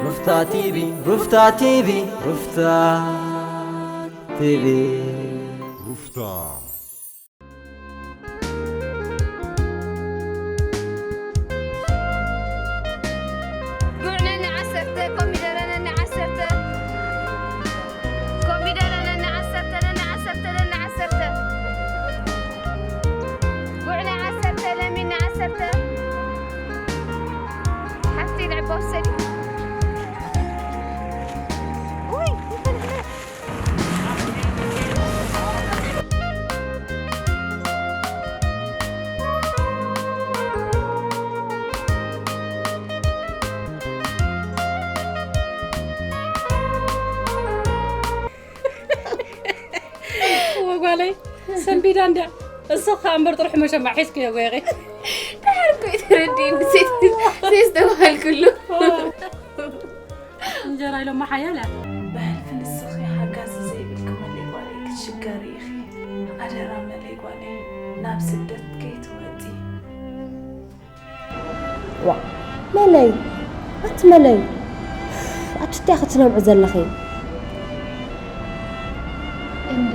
ሩፍታ ቲቪ፣ ሩፍታ ቲቪ፣ ሩፍታ ቲቪ። ሩፍታ። ጉዕ ነኒ ዓሰርተ፣ ኮሚደረ ነኒ ዓሰርተ፣ ኮሚደረ ነኒ ዓሰርተ፣ ነኒ ዓሰርተ፣ ነኒ ዓሰርተ። ጉዕ ናይ ዓሰርተ፣ ለሚን ናይ ዓሰርተ። ሓፍቲ ንዕባ ውሰዲ። ውይ፣ ይፈልጥ። ወጓለይ ሰንቢዳ እንድያ። እሱ ኸኣ እምበር ጥርሑ መሸማዕ ሒዝክዮ ጎይቂ። ድሓር እኮ እዩ ተረዲእኒ፣ ሴት ሴት ዝተባሃልኩሉ። እንጀራ ኢሎማ ሓያል እያ። ብሕልፊ ንስኺ ሓጋዚ ዘይብልኪ መለይ ጓለይ ክትሽገሪ ኢኺ። ኣደራ መለይ ጓለይ ናብ ስደት ከይትወጺ። ዋ መለይ ኣቲ መለይ ኣቲ እንታይ ክትነብዒ ዘለኺ? እንዴ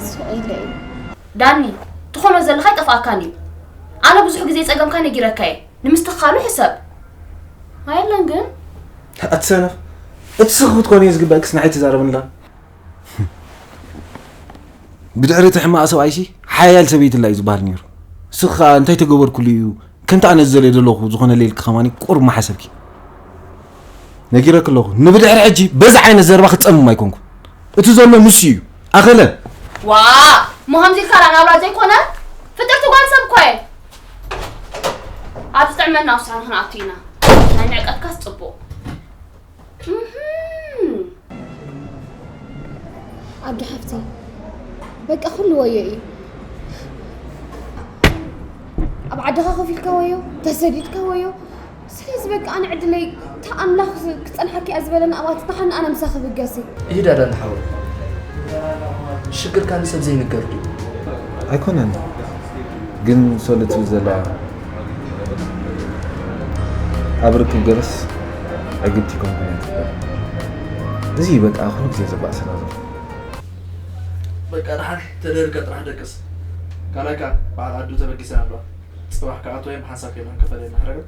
ሱቕ ኢለ እዩ። ዳኒ ትኾኖ ዘለኻ ኣይጠፍኣካን እዩ። ኣነ ብዙሕ ግዜ ጸገምካ ነጊረካ እየ። ንምስትኽኻሉ ሕሰብ። ኣየለን ግን ኣቲ ሰነፍ እቲ ስኽ ክትኮኒ እዩ ዝግበእክስ ንዓይ ትዛረብንላ። ብድሕሪ እቲ ሕማቕ ሰብኣይሲ ሓያል ሰበይትላ እዩ ዝበሃል ነይሩ። ንስኺ ኸኣ እንታይ ተገበርኩሉ እዩ ከምቲ ኣነ ዝደልዮ ዘለኹ ዝኾነለይ ኢልኪ ከማኒ ቁሩብ ምሓሰብኪ። ነጊረኪ ኣለኹ ንብድሕሪ ሕጂ በዚ ዓይነት ዘረባ ክትጸምም ኣይኮንኩን። እቲ ዘሎ ንሱ እዩ። ኣኸለ። ዋ እሞ ከምዚ ኢልካ ደኣ ናብራ ዘይኮነ ፍጥርቲ ጓል ሰብ እኮ እየ። ኣብ ዝጥዕመና ውሳነ ክንኣቱ ኢና። ናይ ንዕቀትካስ ጽቡቕ። እህም። ኣዱ ሓፍተይ በቃ ኩሉ ወዮ እዩ። ኣብ ዓድኻ ኮፍ ኢልካ ወዮ፣ ተሰዲድካ ወዮ። ስለዚ በቃ ኣነ ዕድለይ እታ ኣምላኽ ክጸንሓኪ እያ ዝበለኒ ኣብኣ ትጽናሓኒ ኣነ ምሳኺ ክብገስ እየ። ይሂዳ ዳኒ ሓወይ። ሽግርካ ንሰብ ዘይንገር ድዩ? ኣይኮነን ግን ሶሊ ትብል ዘላ ኣብ ርክብ ገለስ ዕግብቲ ይኮንኩን እየ ትብል። እዚ እዩ በቃ ኩሉ ግዜ ዘባእሰና ዘሎ። በቃ ደሓን ተደርቀ ጥራሕ ደቅስ። ካልኣካ በዓል ዓዱ ተበጊሰን ኣለዋ። ጽባሕ ክኣትወ እዮም ሓንሳብ ከይና ከፈለና ሕረገ።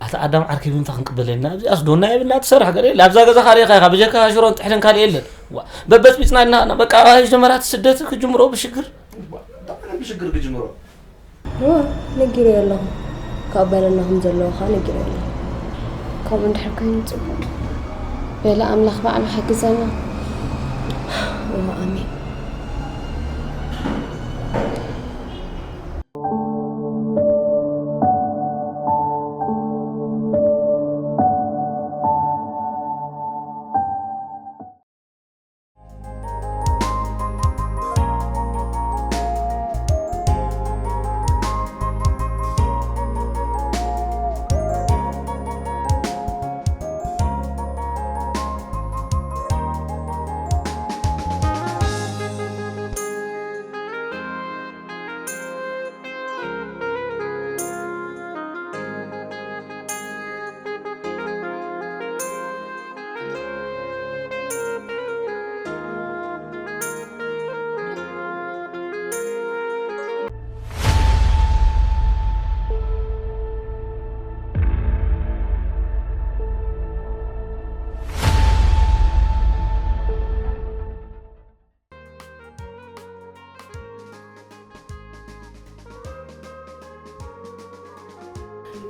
ኣታ ኣዳም ዓርከይ ብምንታይ ክንቅበለና ኣብዚኣስ ዶና የብልና ትሰርሕ ገለ የለ ኣብዛ ገዛ ካሪኻ ኢኻ ብጀካ ሽሮን ጥሕልን ካልእ የለን። ዋ በበጽቢጽና ኢልና በቃ ኣባይ ጀመራት ስደት ክጅምሮ ብሽግር። ብጣዕሚ ብሽግር ክጅምሮ። እወ ነጊረዮ ኣለኹ። ክቕበለና ከም ዘለዎ ኸኣ ነጊረዮ ኣለኹ። ከምኡ እንድሕር ኮይኑ ጽቡቕ። በለ ኣምላኽ ባዕሉ ሓግዘና። እወ ኣሜን።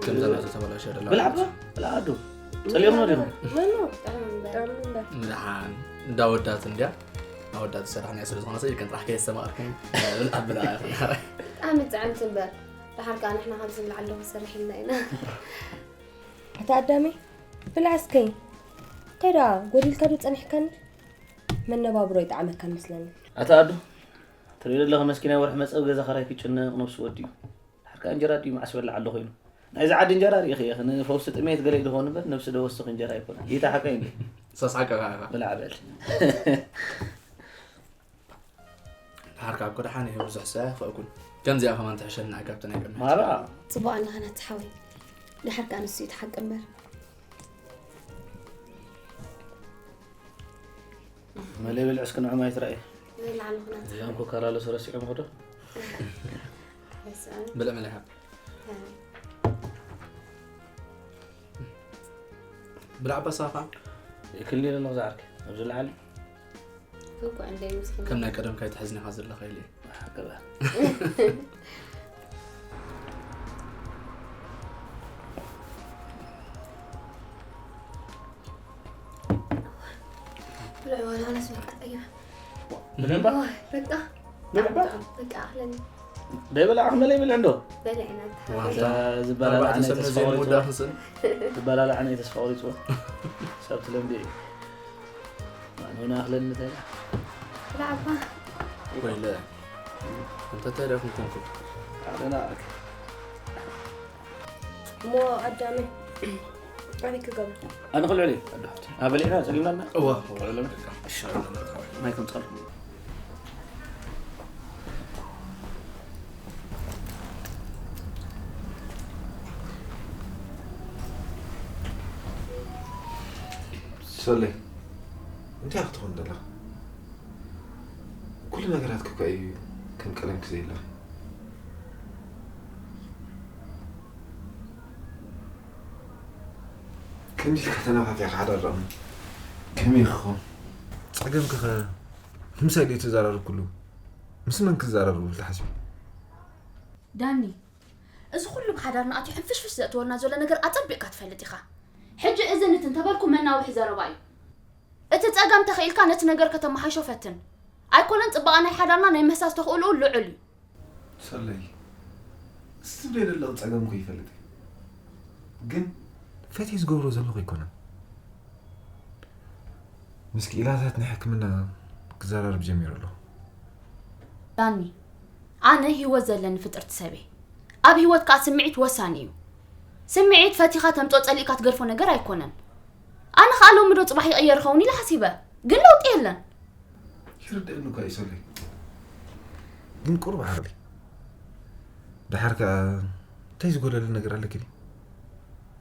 ከምዛ ናቱ ተበላሸ ደላ ብልዓ ብላ ብልዓ ኣዶ ጸሊኦም ነው ዲኹም ምድሓን እንዳ ወዳት እንድያ ኣወዳት ዝሰራሕና ስለ ዝኾነ ሰ ይከን ጥራሕ ከየስተማቕርክን ብልዓ ብልዓ ብጣዕሚ ጥዕምቲ እምበር ድሓር ከዓ ንሕና ካብዚ ንላዕሊ ክንሰርሕ ኢልና ኢና ኣታ ኣዳመይ ብልዓ እስከይ እንታይ ደኣ ጎዲልካ ዶ ጸኒሕካኒ መነባብሮ ይጠዓመካን መስለኒ ኣታ ኣዱ ትርኢ ዘለኺ መስኪናይ ወርሒ መጸ ኣብ ገዛ ኸራይ ክጭነቕ ነብሱ ወዲኡ ድሓር ከዓ እንጀራ ድዩ መዓስ በልዓ ኣሎ ኮይኑ ናይዚ ዓዲ እንጀራ ርኢኺ ኢኺ ንፈውሲ ጥሜት ገለ ኢሉ ኸውን እምበር ነብሲ ዶ ወስኽ እንጀራ ኣይኮነን ይታ ሓቀይ እንዲ ሰስሓቀ ከዓ ብልዓ በል ድሓር ካብ ክድሓን ይህ ብዙሕ ሰ ፈእኩን ከምዚኣ ከማን ትሕሸልና ካብቲ ናይ ቅድሚ ማራ ጽቡቕ ኣለኻ ናቲ ሓወይ ድሓር ከዓ ንሱ እዩ ተሓቂ እምበር መለይ ብልዕ እስኪ ንዑ ማይ ትራእዩ። ይበልዓ ንኹናት እዚኦም ኮካ ላሎስ ረሲዖም ኸዶ ረስዖም ብልዕ መለሓ ብልዕ ኣባሳ ኸዓ ይክልኒ ኣለኹ ዝዓርከይ ኣብዚ ላዓሊ እንኳዕ እንደይ ምስኪን ከም ናይ ቀደም ካይትሕዝኒ ኢኻ ዘለኻ ኢለ ገባ ብልዕ ዋላ ሆነስ በቃ ጠይባ ብልዕባ በቃ ብልዕባ በቃ ኣኽለኒ ደይበላዕኹ መለይ ብልዕ እንዶ በልዕና ዝበላዕ ኣርባዕተ ሰብ ተስፋ ዘይምውዳእ ቆሪፅዋ ክስን ትበላላዕ ናይ ተስፋ ቆሪፅዋ ሰብ ትለምዲ እዩ ማንሆነ ኣኽለኒ ተላ ብልዓባ ወይለ እንተ እንታይ ደኹም ኮንኩም ኣኽለና እሞ ኣዳመ ኣበይ ክገብር ኣነ ክልዕል እዩ ኣዶ ሓብቲ ኣበሊዕና ፀጊምና እዋ ክልዕልና እሺ ማይ ከምፀልኩም ሰለይ እንታይ ክትኾን ዘለኻ ኩሉ ነገራት ክኳ እዩ ከም ቀደምክ ዘይለኻ ከምዚ ኢልካ ተነፋፊኻ ሓዳር ደኣ ከመይ ክኸውን ጸገምኪ ኸ ምሳይ ድዩ ትዘራረብ ኩሉ ምስ መን ክዘራረብ ኢሉ ተሓሲቡ ዳኒ እዚ ኩሉ ብሓዳርና ኣትዩ ሕንፍሽፍሽ ዘእትወልና ዘሎ ነገር ኣጸቢቕካ ትፈልጥ ኢኻ ሕጂ እዚ ንትን ተበልኩ መናውሒ ዘረባ እዩ እቲ ጸገም ተኽኢልካ ነቲ ነገር ከተመሓይሾ ፈትን ኣይኮነን ጽባቐ ናይ ሓዳርና ናይ ምህሳስ ተኽእልኡ ልዑል እዩ ሰለይ እስቲ ብለይ ዘለኺ ጸገምኩ ይፈልጥ እየ ግን ፈትየ ዝገብሮ ዘለኹ ኣይኮነን ምስ ክኢላታት ናይ ሕክምና ክዘራረብ ጀሚሩ ኣለኹ ዳኒ ኣነ ህይወት ዘለኒ ፍጥርቲ ሰበይ ኣብ ህይወት ከዓ ስምዒት ወሳኒ እዩ ስምዒት ፈቲኻ ተምፅኦ ፀሊእካ ትገድፎ ነገር ኣይኮነን ኣነ ከዓ ሎሚ ዶ ፅባሕ ይቕየር ይኸውን ኢለ ሓሲበ ግን ለውጢ የለን ይርድእኒ እኳ እዩ ሰለይ ግን ቁሩብ ዓቕሊ ድሓር ከዓ እንታይ ዝጎደለ ነገር ኣለኪ ድዩ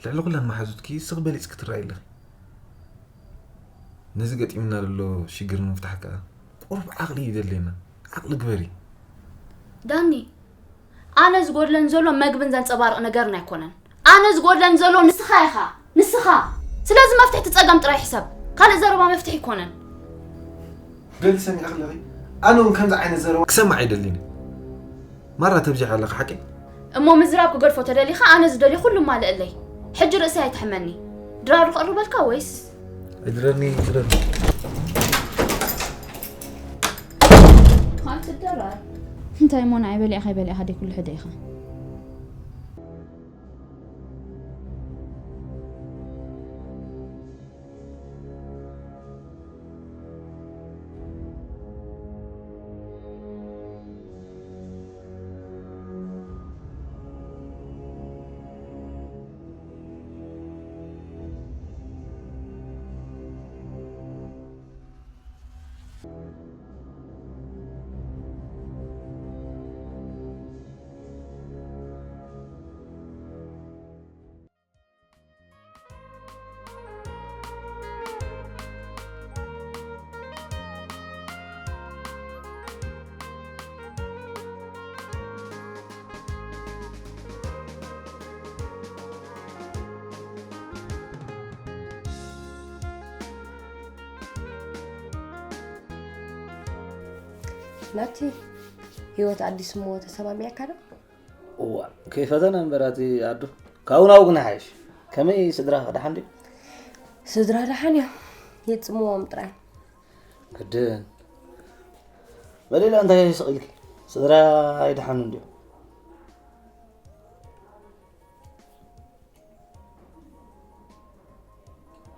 ልዕሊ ኩለን መሓዙትኪ ስኽ በሊፅኪ ትረኣይ ኣለኺ ነዚ ገጢምና ዘሎ ሽግር ንምፍታሕ ከዓ ቁሩብ ዓቕሊ እዩ ዘድልየና ዓቕሊ ግበሪ ዳኒ ኣነ ዝጎድለን ዘሎ መግብን ዘንፀባርቕ ነገርን ኣይኮነን ኣነ ዝጎድለን ዘሎ ንስኻ ኢኻ ንስኻ ስለዚ መፍትሒ ትፀገም ጥራይ ሕሰብ ካልእ ዘረባ መፍትሒ ኣይኮነን ገሊ ሰሚዕኺ ኣለኺ ኣነ እውን ከምዚ ዓይነት ዘረባ ክሰማዕ ኣይደልን ማራ ተብዚሕ ኣለኺ ሓቂ እሞ ምዝራብ ክገድፎ ተደሊኻ ኣነ ዝደልዮ ኩሉ ማልእለይ ሕጂ ርእሰይ ኣይትሕመኒ ድራር ክቕርበልካ ወይስ ኣይድረኒ ድረኒ ኣንተ ደራር እንታይ እሞ ንዓይ በሊዕኻ ይበሊዕኻ ደይ ኩሉ ሕደ ኢኻ ናቲ ህይወት ኣዲስ እሞ ተሰማሚዕካ ዶ እዋ ከይፈተነ እምበር ኣቲ ኣዱ ካብኡ ናብኡ ግን ይሓይሽ ከመይ ስድራ ደሓን ድዩ ስድራ ደሓን እዮም ይፅምዎም ጥራይ ግድን መሌላ እንታይ ስቕ ኢልኪ ስድራ ኣይደሓን እንድዮም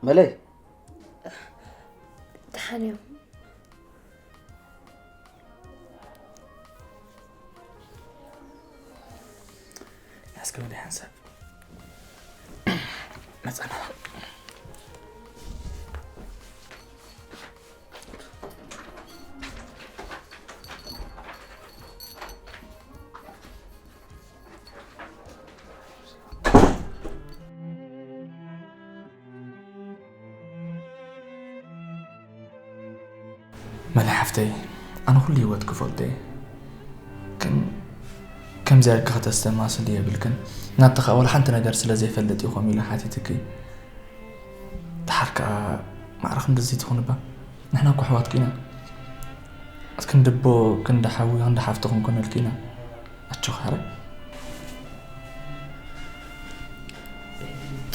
መለይ ደሓን እዮም እስከ ወደ ሓንሳብ መጻና መሊ ሓፍተይ፣ ኣነ ኩሉ ህይወት ክፈልጦ እየ። ግን ከምዚኣ ኢልኪ ከተስተማስሊ የብልክን። ናትኻ ወላ ሓንቲ ነገር ስለ ዘይፈልጥ እዩ ከምኡ ኢለ ሓቲትኪ። ደሓር ከኣ ማዕረ ክንድዚ ትኹን እባ። ንሕና እኮ ኣሕዋትኪ ኢና። ክንዲ ኣቦ፣ ክንዲ ሓዊ፣ ክንዲ ሓፍቲ ክንኮነልኪ ኢና። ኣጆኺ ሓረ።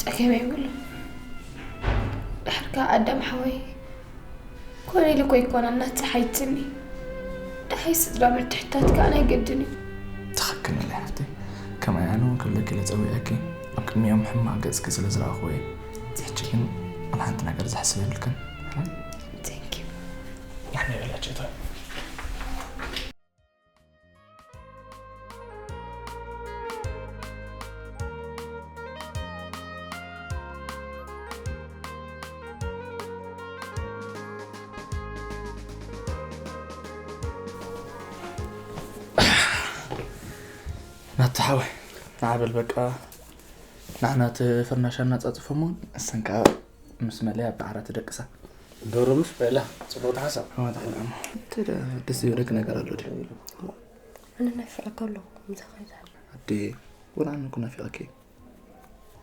ጸገም የብሉን። ድሕርካ ኣዳም ሓወይ ኮነ ኢሉ እኮ ኣይኮነን ናቲ ሓይትኒ። ደሓይ ስድራ ምትሕታት ከኣ ናይ ግድን እዩ። ትኽክል ኢኺ ሓፍተይ። ከምኣይ ኣነ እውን ክብለኪ ኢለ ጸዊዐኪ። ኣብ ቅድሚኦም ሕማቕ ገጽኪ ስለ ዝረኣኹዎ እየ። ሕጂ ግን ኣብ ሓንቲ ነገር ዘሕስብ የብልክን። Thank you። ንሕና የበላቸው እታ ናቲ ሓወይ፣ ንዓ በል በቃ፣ ንዓና እቲ ፍርናሽ ኣናጻጽፎ እሞ ንሰን ከኣ ምስ መለያ ኣብ ጣዕራ ትደቅሳ። ዶሮ ምስ በላ ጽቡቕ ሓሳብ። ኣዎ፣ ደሓን እሞ። እንተ ደኣ ደስ ዝብለኪ ነገር ኣሎ ድዩ? ኣነ ናፊቐካ ኣለኹ ምሳኻ ይዛረብ። ኣደ፣ ወላ ኣነ እኮ ናፊቐኪ እየ።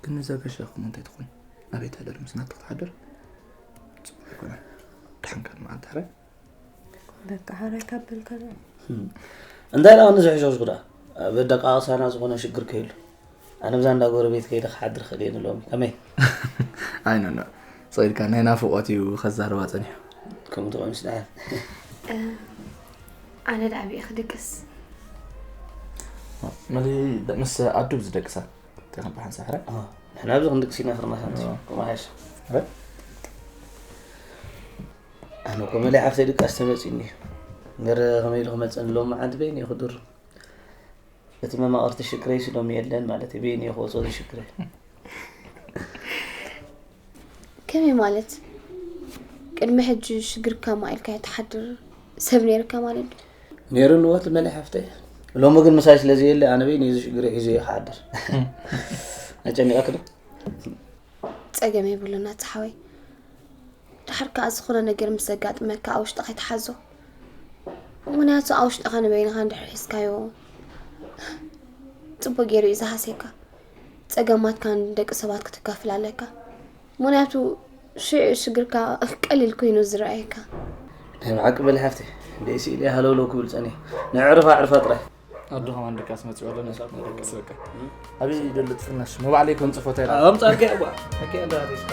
ግን ነዛ ጋሻ እኮ እንታይ ትኾን? ኣበይ ትሕደር? ምስ ናትኪ ትሓድር? ጽቡቕ ኣይኮነን። ደሓን ካልእ መዓልቲ ሕራይ? በቃ ሕራይ ካብ በልካ ደኣ። እንታይ ደኣ ክንዲ ዝሕሾኽሽ ደኣ? ኣብ ኣደቃቕሳና ዝኾነ ሽግር ከይህሉ። ኣነ ብዛ እንዳ ጎረቤት ከይደ ክሓድር ክእል እየ ንሎሚ። ከመይ? ኣይ፣ ኖ፣ ኖ። ስቕ ኢልካ ናይ ናፍቖት እዩ ከዛርባ ጸኒሑ። ከምኡ ተቐሚስ ደሓን። ኣነ ደኣ ኣበይ ክድቅስ? መሊ ምስ ኣዱ ዝደቅሳ። እንታይ ከም ብሓንሳብ ሕራይ? ኣዎ። ንሕና ኣብዚ ክንድቅስ ኢና ፍርናሽ ኣምጺ። ኣዎ። ከምኡ ሓይሽ። ሕራይ? ኣነ እኮ መሊ ሓፍተይ ድቃስ ተመጺኒ እዩ። ገረ ከመይ ኢሉ ክመጸኒ ሎም መዓልቲ በይኑ እዩ ክድሩ። እቲ መማቕርቲ ሽግረይ ሲሎም የለን ማለት እዩ። በይኑ እዩ ክወጾ እዚ ሽግረይ። ከመይ ማለት? ቅድሚ ሕጂ ሽግርካ ማኢልካ ትሓድር ሰብ ነይርካ ማለት ድዩ? ነይሩ ንወት መሊ ሓፍተይ። ሎሚ ግን ምሳይ ስለ ዘየለ ኣነ በይኑ እዚ ሽግረይ ሒዘ እየ ክሓድር። ኣጨኒቐክ ዶ? ጸገም የብሉን ናቲ ሓወይ። ድሓር ከኣ ዝኾነ ነገር ምስ ዘጋጥመካ ኣብ ውሽጢ ከይትሓዞ። ምኽንያቱ ኣብ ውሽጥኻ ንበይንኻ እንድሕር ሒዝካዮ ጽቡቕ ገይሩ እዩ ዝሃስየካ። ጸገማትካ ንደቂ ሰባት ክተካፍል ኣለካ። ምኽንያቱ ሽዑ ሽግርካ ቀሊል ኮይኑ ዝረኣየካ። ናይ ብሓቂ በሊ ሓፍተይ። ደይ ስኢለ ሃለውለው ክብል ጸኒሐ። ንዕርፋ ዕርፋ ጥራይ። ኣዶ ከማን ድቃስ መጺኡ ኣሎ። ንሳብ ንደቅስ በቃ። ኣበይ ይደሉ ጥፍናሽ? መባዕለይ ከም ጽፎታ ኢላ። ኣምጻልካ እያ ጓ። ኣኪ ኣንዳ ሃዲስካ።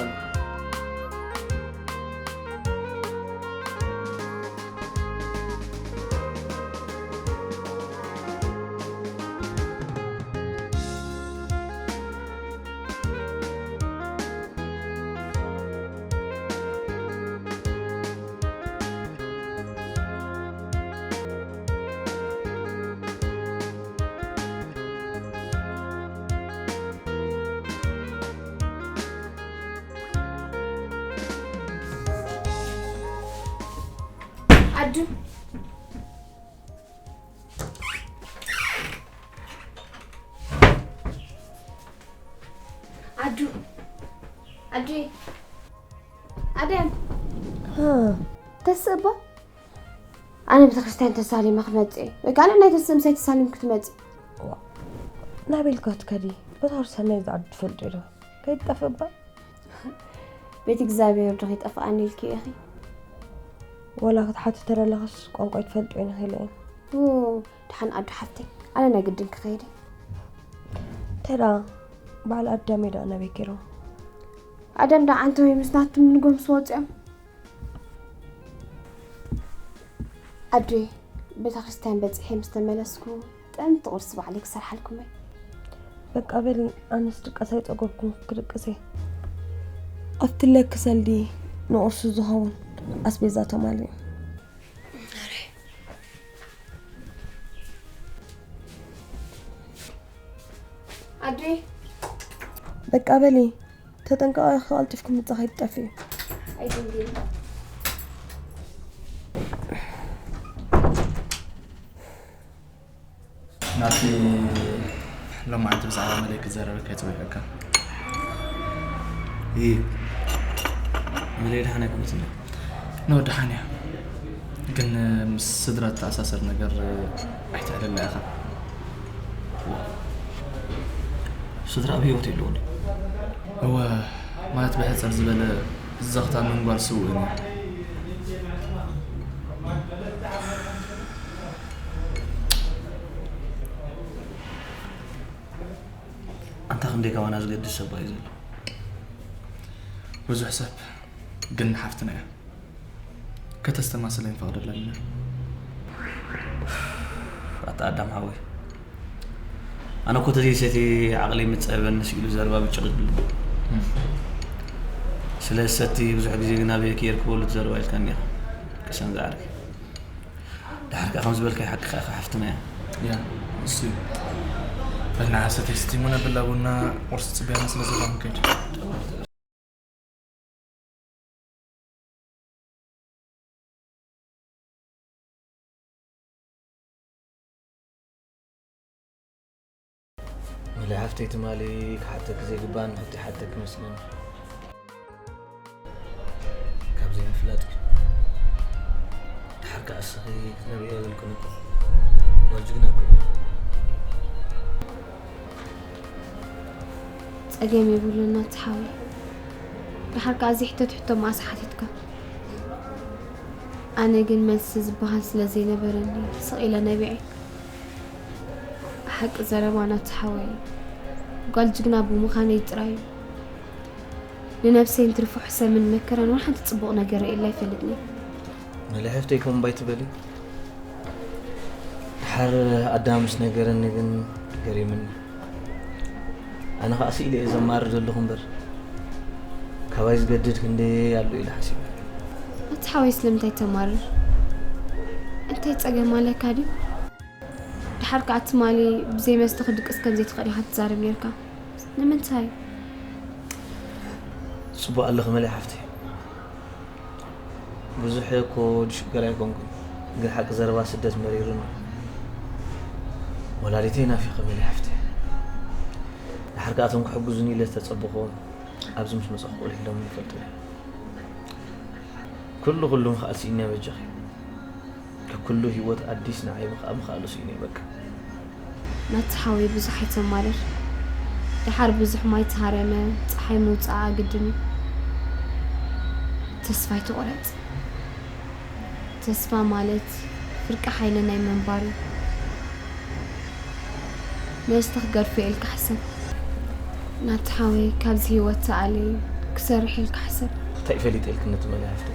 ዓዱ ዓዱ ዓዱ ኣደም ተስእባ ኣነ ቤተክርስትያን ተሳሊመ ክመጽእ ወይ ከዓ ናይ ተስእ ምሳይ ተሳሊም ክትመጽእ ናበይ ኢልካ ክትከዲ በታ ሰናይ ዝዓዱ ትፈልጡ ኢዶ ከይትጠፍእ እባ ቤት እግዚኣብሔር ዶ ከይጠፍኣኒ ኢልኪ ኢኺ ወላ ክትሓቲ ተደለኽስ ቋንቋ ይትፈልጡ ኢነ ኢለ እየ ደሓን ኣዱ ሓፍተይ ኣነ ናይ ግድን ክኸይደ ተዳ በዓል ኣዳም ዶ ኣነበይ ኪሮ ኣደም ዳ ዓንተ ወይ ምስ ናቱ ምንጎም ስወፅኦም ኣዱይ ቤተክርስትያን በፂሐ ምስ ተመለስኩ ጥዕምቲ ቁርሲ ባዕለይ ክሰርሓልኩም እየ። በቃ በሊ ኣነስ ድቃስ ኣይፀገብኩን ክድቅስ እየ። ኣብቲ ለኪ ሰልዲ ንቁርሲ ዝኸውን ኣስቤዛ ተማልኡ። ኣዱይ በቃ በሊ ተጠንቀቒ፣ ቀልጢፍኪ ምጻኺ ኣይትጠፍኢ። ኣይትንግሪ። ናቲ ሎማዓንቲ ብዛዕባ መለይ ክዘረበካ ይጽውዕካ። ይህ መለይ ደሓን ኣይኮነትን። ኖ ደሓን እያ። ግን ምስ ስድራ እተኣሳሰር ነገር ኣይትዕለላ ኢኻ። ስድራ ኣብ ህይወት የለውን። እወ፣ ማለት ብሕፅር ዝበለ ዘኽታ ምንጓር ስውእን እዩ። ኣንታ ክንደይ ካባና ዝገድስ ሰብ እዩ ዘሎ። ብዙሕ ሰብ ግን ሓፍትና እያ። ከተስተማስለ ይፈቕደለና። ኣታ ኣዳም ሓወይ፣ ኣነ እኮ ተዘይሰቲ ዓቕለይ ምጸበኒ ስኢሉ ዘረባ ብጭቕ ዝብል። ስለ ዝሰቲ ብዙሕ ግዜ ግን ኣበይ ክየር ክበሉ ትዘረባ ኢልካ እኒኻ። ቅሰን ዝዓርግ። ድሓር ከኣ ከም ዝበልካይ ሓቅኻ ኢኻ፣ ሓፍትና እያ። ያ፣ እሱ እዩ። በልና ሰተይ ስቲሙና ብላ ቡና ቁርሲ ጽብያና ስለ ዘለዋ ክንከይድ። መለይ ሓፍተይ ትማሊ ክሓተኪ ዘይግባእኒ ሕቶ ይሓተኪ መስለኒ። ካብ ዘይምፍላጥ እዩ። ድሓር ከኣ እስኺ ክትነብሪ የብልክን እኮ። ጓል ጅግና እኮ። ጸገም የብሉን ናቲ ሓወይ። ድሓር ከኣ ዘይሕተት ሕቶ መኣስ ሓቲትካ? ኣነ ግን መልሲ ዝበሃል ስለ ዘይነበረኒ ስቕ ኢለ ነቢዐ። ሓቂ ዘረባ ናቲ ሓወይ፣ ጓል ጅግና ብምዃነይ ጥራይ እዩ። ንነብሰይ እንትርፎ ሕሰምን መከራን ዋላ ሓንቲ ጽቡቕ ነገር ርእየላ ኣይፈልጥን እየ። መለይ ሓፍተይ ከምኡ እምባ ኣይትበሊ። ድሓር ኣዳም ምስ ነገረኒ ግን ገሪምኒ። ኣነ ኸኣ ስኢለ እየ ዘማርር ዘለኹ እምበር፣ ካባይ ዝገድድ ክንደይ ኣሎ ኢለ ሓሲበ። እቲ ሓወይ ስለምንታይ ተማርር? እንታይ ጸገም ኣለካ ድዩ? ድሓር ከኣ ትማሊ ብዘይ መስተ ክድቅስ ከም ዘይትኽእል ኢኻ ትዛረብ ነርካ። ንምንታይ? ጽቡቕ ኣለኺ መለይ ሓፍተይ። ብዙሕ እኮ ድሽገር ኣይኮንኩን፣ ግን ሓቂ ዘረባ ስደት መሪሩኒ። ወላዲተይ ናፊቐ መለይ ሓፍተይ። ድሓር ከኣ እቶም ክሕግዙኒ ኢለ ዝተጸበኹዎም ኣብዚ ምስ መጻኹ ቁልሕ ኢሎም ይፈልጡኒ። ኩሉ ኩሉ ምኽኣል ስኢነ በጃኺ። ካብ ኩሉ ህይወት ኣዲስ ንዓይ ምኽኣ-፣ ምኽኣሉ ስኢነ በቃ። ናቲ ሓወይ ብዙሕ ኣይተማርር። ድሓር ብዙሕ ማይ ተሃረመ፣ ጸሓይ ምውጻኣ ግድን እዩ። ተስፋ ኣይትቑረጽ። ተስፋ ማለት ፍርቂ ሓይሊ ናይ ምንባር እዩ። መስተ ክገድፎ ኢልካ ሕሰብ። ናቲ ሓወይ ካብዚ ህይወት ተኣልየ ክሰርሕ ኢልካ ሕሰብ። እንታይ ፈሊጠ ኢልክኒ ትመሊ ሃፍተይ?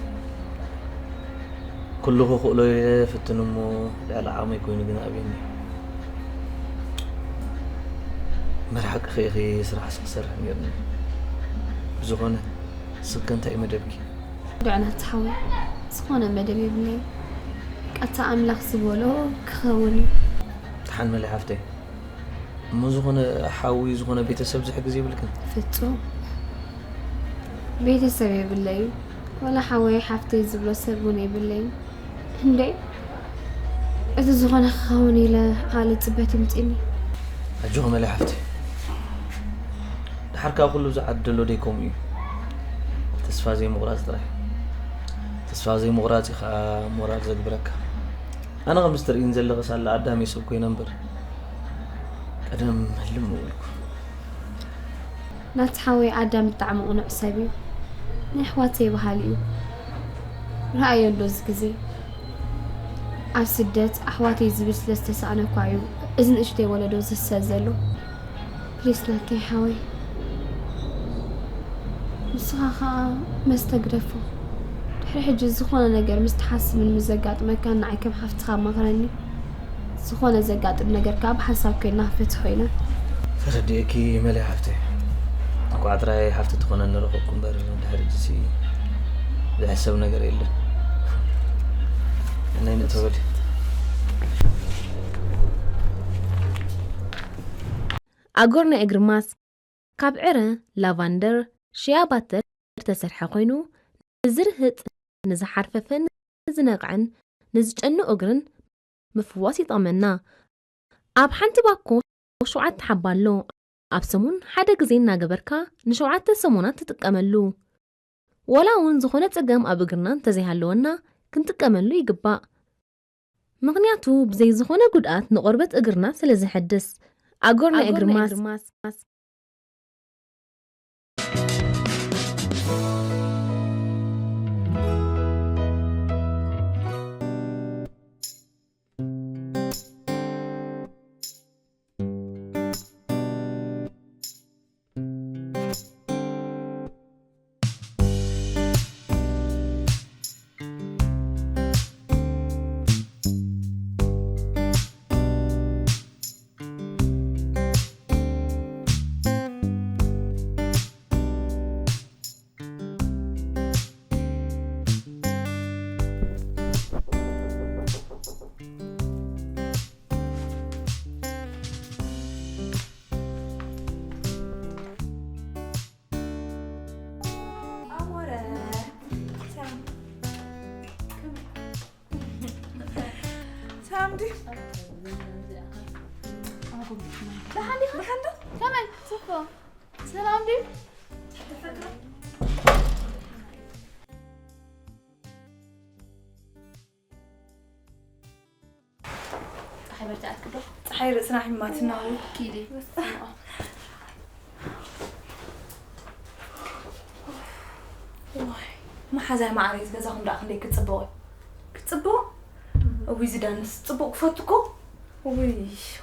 ኩሉ ክኽእሎ ኢለ ፍትን እሞ ልዕሊ ዓቕመይ ኮይኑ ግን ኣብየኒ። መርሓቂ ኸኢኺ ስራሕስ ክሰርሕ ነይርኒ። ብዝኾነ ስከ እንታይ እዩ መደብኪ? ዱዕ ናቲ ሓወይ ዝኾነ መደብ የብለይ። ቀታ ኣምላኽ ዝበሎ ክኸውን እዩ። ደሓን መሊ ሓፍተይ። እሞ ዝኾነ ሓዊ፣ ዝኾነ ቤተሰብ ዝሕግዝ የብልክን? ፍጹም። ቤተሰብ የብለይን። ዋላ ሓወይ ሓፍተይ ዝብሎ ሰብ እውን የብለይን። እንዴ፣ እቲ ዝኾነ ክኸውን ኢለ ካልእ ጽበት ይምጽእኒ። ኣጆኺ መሊ ሓፍተይ። ድሓር ካብ ኩሉ ዝዓድሎ ደይ ከምኡ እዩ። ተስፋ ዘይምቑራጽ ጥራይ። ተስፋ ዘይምቑራጽ እዩ ኸኣ ሞራል ዘግብረካ። ኣነ ከምዚ ትርእይን ዘለኺ ሳላ ኣዳም ሰብ ኮይነ እምበር፣ ቀደም ህልም ምበልኩ። ናቲ ሓወይ ኣዳም ብጣዕሚ ቅኑዕ ሰብ እዩ። ናይ ኣሕዋተይ በሃሊ እዩ። ረኣዮ እንዶ እዚ ግዜ። ኣብ ስደት ኣሕዋተይ ዝብል ስለ ዝተሳእነ እኳ እዩ እዚ ንእሽተይ ወለዶ ዝህሰ ዘሎ። ፕሊስ ናተይ ሓወይ፣ ንስኻ ኸኣ መስተ ግደፎ። ድሕሪ ሕጂ ዝኾነ ነገር ምስ ትሓስብን ምስ ዘጋጥመካን ንዓይ ከም ሓፍትኻ ኣማኽረኒ። ዝኾነ ዘጋጥም ነገር ከኣ ብሓንሳብ ኮይንና ክንፈትሖ ኢና። ተረዲኤኪ መሊ ሓፍተይ። እንኳዕ ጥራይ ሓፍቲ ትኾነኒ ረኸብኩ እምበር ድሕሪ ሕጂሲ ዝሕሰብ ነገር የለን። ነይ ንእቶ በሊ። ኣጎር ናይ እግሪ ማስክ ካብ ዕረ፣ ላቫንደር፣ ሽያ ባተር ዝተሰርሐ ኮይኑ፣ ንዝርህጥ፣ ንዝሓርፈፈን ንዝነቕዐን ንዝጨኑ እግርን ምፍዋስ ይጠቕመና። ኣብ ሓንቲ ባኮ ሸውዓተ ሓባ ኣሎ። ኣብ ሰሙን ሓደ ግዜ እናገበርካ ንሸውዓተ ሰሙናት ትጥቀመሉ። ዋላ እውን ዝኾነ ጸገም ኣብ እግርና እንተዘይሃለወና ክንጥቀመሉ ይግባእ። ምኽንያቱ ብዘይ ዝኾነ ጉድኣት ንቆርበት እግርና ስለ ዘሐድስ። ኣጎር ናይ እግሪ ማስክ። ኣሞረ፣ ሳም፣ ሳም ድዩ? ደሓን ዲኻ? ደሓን ዶ? ከመይ? ጽፎ። ሰላም ድዩ? ጸሓይ በርትዓትኪ ዶ? ጸሓይ ርእስና ሒማትና። ኪዲ። ዋይ፣ መሓዛይ መዓረይ፣ እዚ ገዛኹም ደኣ ክንደይ ክጽብቕ እዩ። ክጽብቕ? እውይ፣ እዚ ዳንስ ጽቡቕ ክፈቱ እኮ። እውይ፣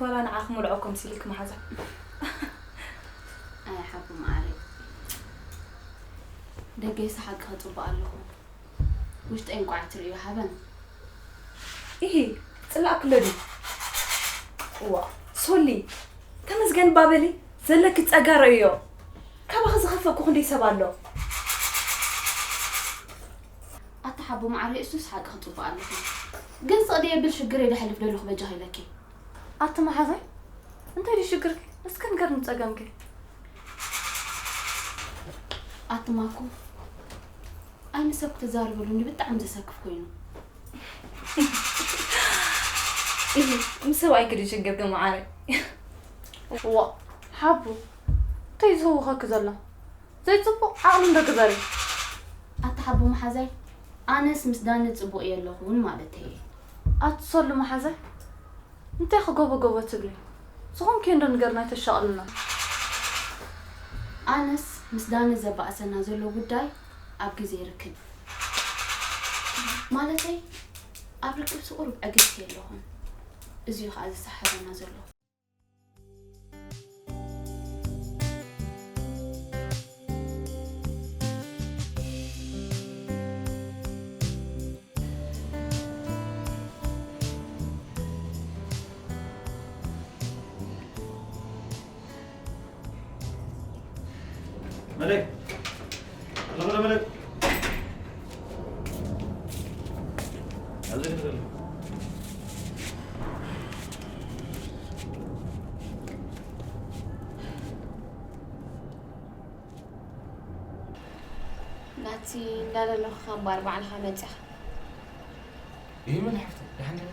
ወላ ንዓ ክምልዖ ከምሲ ኢልክ መሓዛ። ኣይ፣ ሓቡ መዓረይ። ደገይስ ሓቂ ክጽብቕ ኣለኹ። ውሽጠይ እንቋዕ ትርእዮ ሓበን። ኢሂ፣ ጽላእ ክለ ድዩ? እዋ፣ ሶሊ፣ ተመስገን እባ በሊ፣ ዘለኪ ጸጋ ረእዮ። ካባኺ ዝኸፍእ እኮ ክንደይ ሰብ ኣሎ። ኣታ ሓቡ መዓረይ፣ እሱስ ሓቂ ክጽብቕ ኣለኹ። ግን ስቕ ደየብል ሽግረይ ደሕልፍ ደለኹ በጃኺ ኢለኪ። ኣቲ መሓዛይ፣ እንታይ ድዩ ሽግርኪ? እስኪ ንገርኒ ጸገምኪ። ኣቲ ማኩ፣ ኣይ ምስ ሰብ ክትዛረበሉ እንዲ ብጣዕሚ ዘሰክፍ ኮይኑ። ኢሂ፣ ምስ ሰብኣይኪ ድዩ ሽግርኪ መዓረይ? እዋ፣ ሓቡ፣ እንታይ ዝህውኸኪ ዘሎ? ዘይጽቡቕ ዓቕሊ እንዶ ግበሪ። ኣቲ ሓቡ መሓዛይ፣ ኣነስ ምስ ዳኒ ጽቡቕ እየ ኣለኹ እውን ማለተይ እየ። ኣቲ ሶሊ መሓዛይ፣ እንታይ ክጎቦጎቦ ትብሊ? ዝኾንኪ እንዶ ንገርና ኣይተሻቕልና። ኣነስ ምስ ዳኒ ዘባእሰና ዘሎ ጉዳይ ኣብ ግዜ ርክብ። ማለተይ፣ ኣብ ርክብ ስቑር ዕግብቲ የለኹን። እዚ እዩ ኸኣ ዘሰሓበና ዘሎ። መለክ፣ ኣለኹ ዶ መለክ? ኣብዚ ክፍል። ናቲ እንዳደለኹ እምበኣር ባዕልኻ መጺኻ። ይህ ምን ሓፍቲ፣ ደሓን ዲኻ?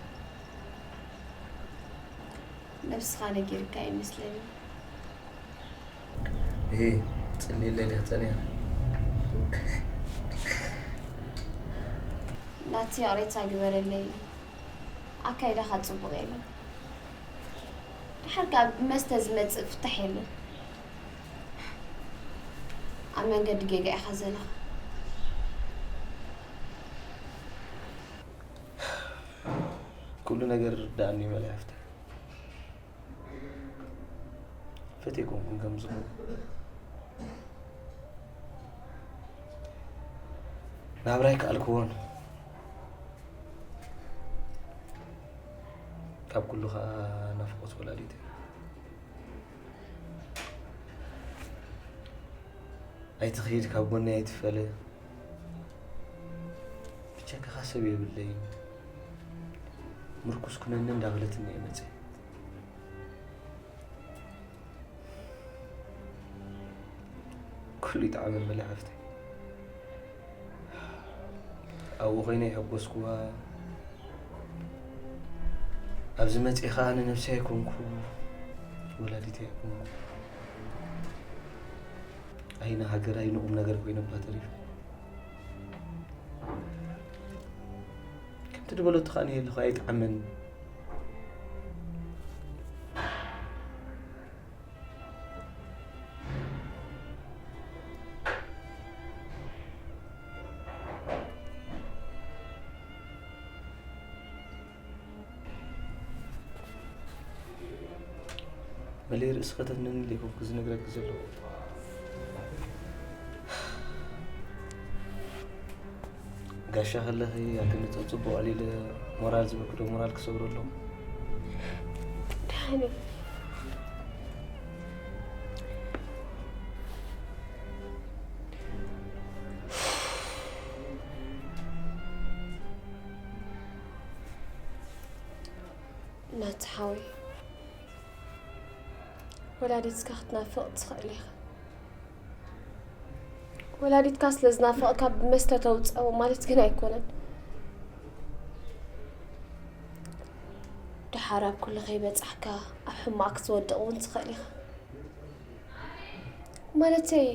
ነብስኻ ነጊርካ ይመስለኒ። እሂ፣ ጽልኢለይ ዲኻ ጸኒኻ? ናቲ ይቕሬታ ግበረለይ። ኣካይዳኻ ጽቡቕ የለን። ድሓር ከኣ ብመስተ ዝመጽእ ፍታሕ የለን። ኣብ መንገዲ ጌጋ ኢኻ ዘለኻ። ኩሉ ነገር ይርድኣኒ እዩ መለይ ሓፍተይ። ፈትየ ኣይኮንኩን ከምዚ ዝኾነ። ናብራ ኣይከኣልክዎን። ካብ ኩሉ ኸኣ ናፍቖት ወላዲተይ። ኣይትኺድ፣ ካብ ጎነይ ኣይትፈለ። ብቻ ከኻ ሰብ የብለይን። ምርኩስ ኩነኒ እንዳበለትኒ እየ መጽየ። ኩሉ ይጥዓመ መለይ ሓፍተይ። ኣብኡ ኮይነ የሐጎስኩዋ። ኣብዚ መጺኤ ኸኣ ንነብሰይ ኣይኮንኩ፣ ወላዲተይ ኣይኮንኩ። ኣይነ ሃገራይ ንቁም ነገር ኮይነባ ተሪፈ። ከም እቲ ዝበለቶ ከኣ ንየለኹ ኣይጥዓመን። መለይ ርእሲ ከተትነኒ ኢለ ይኮንኩ ዝነግረኪ ዘለኹ። ጋሻ ከለኺ ኣክንቶ ጽቡቕ ኣሊለ ሞራል ዝበክዶ ሞራል ክሰብሮ ኣለኹ። ደሓን እየ። ናቲ ሓወይ፣ ወላዲትካ ክትናፍቕ ትኽእል ኢኻ። ወላዲትካ ስለ ዝናፈቕካ ብመስተ ተውፅኦ ማለት ግን ኣይኮነን። ደሓር ኣብ ኩሉ ከይበፃሕካ ኣብ ሕማቕ ክትወድቕ እውን ትኽእል ኢኻ። ማለተይ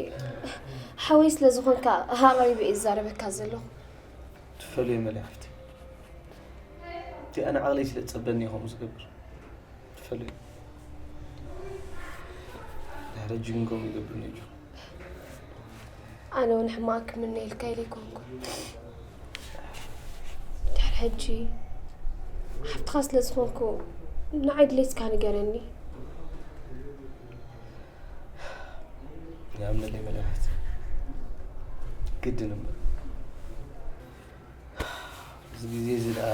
ሓወይ ስለ ዝኾንካ ኣቕሪበ እየ ዝዛረበካ ዘለኹ። ትፈልዮ መለይ ሓፍቲ፣ እቲ ኣነ ዓቕለይ ስለ ዝፀበኒ እዩ ከምኡ ዝገብር። ትፈልዮ። ድሕሪ ሕጂ ግን ከምኡ ይገብር ነይሩ። ኣነ እውን ሕማቕ ክምነየልካ ኢለ ኣይኮንኩን። ድሕሪ ሕጂ ሓፍትኻ ስለ ዝኾንኩ ንዓይ ድሌትካ ንገረኒ። ይኣምነለይ መለይ ሓፍቲ፣ ግድን እምበር። እዚ ግዜ እዚ ደኣ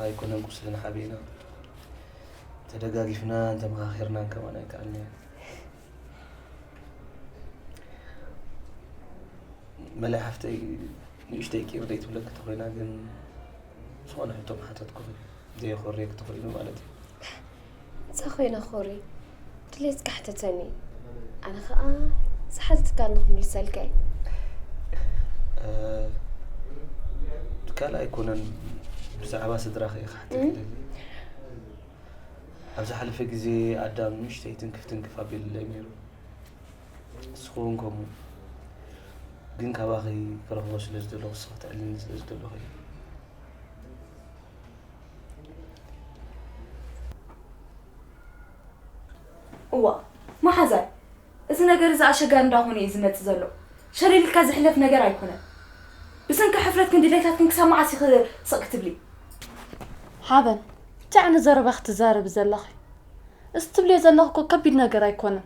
ኣይኮነን ቁስልና ሓቢእና፣ ተደጋጊፍና እንተመኻኺርናን ከማን ኣይከኣልናን። መለይ ሓፍተይ፣ ንእሽተይ ቂር ደይትብለኪ ተኾይና ግን ዝኾነ ሕቶ ምሓተትኩኺ፣ ዘየኾርየኪ ተኾይኑ ማለት እዩ። እንታይ ኮይነ ኮሪ? ድሌትካ ሕተተኒ። ኣነ ኸኣ ዝሓተትካኒ ክምልሰልካ እየ። እ፣ ካልእ ኣይኮነን፣ ብዛዕባ ስድራኺ እየ ክሓተኪ እም? ደልየ። ኣብ ዝሓለፈ ግዜ ኣዳም ንእሽተይ ትንክፍ ትንክፍ ኣቢሉለይ ነይሩ። ንስኺ እውን ከምኡ። ግን ካባኺ ክረኽቦ ስለ ዝደለኹ፣ ንስኺ ትዕልልኒ ስለ ዝደለኹ እየ። እዋ፣ መሓዛይ፣ እዚ ነገር እዚ ኣሸጋሪ እንዳኾነ እዩ ዝመጽእ ዘሎ። ሸለል ኢልካ ዝሕለፍ ነገር ኣይኮነን። ብሰንኪ ሕፍረትክን ድሌታትክን ክሳብ መዓስ ኢኺ ስቕ ክትብሊ? ሓበን፣ እንታይ ዓይነት ዘረባ ክትዛረቢ ዘለኺ? እዚ ትብልዮ ዘለኺ እኮ ከቢድ ነገር ኣይኮነን።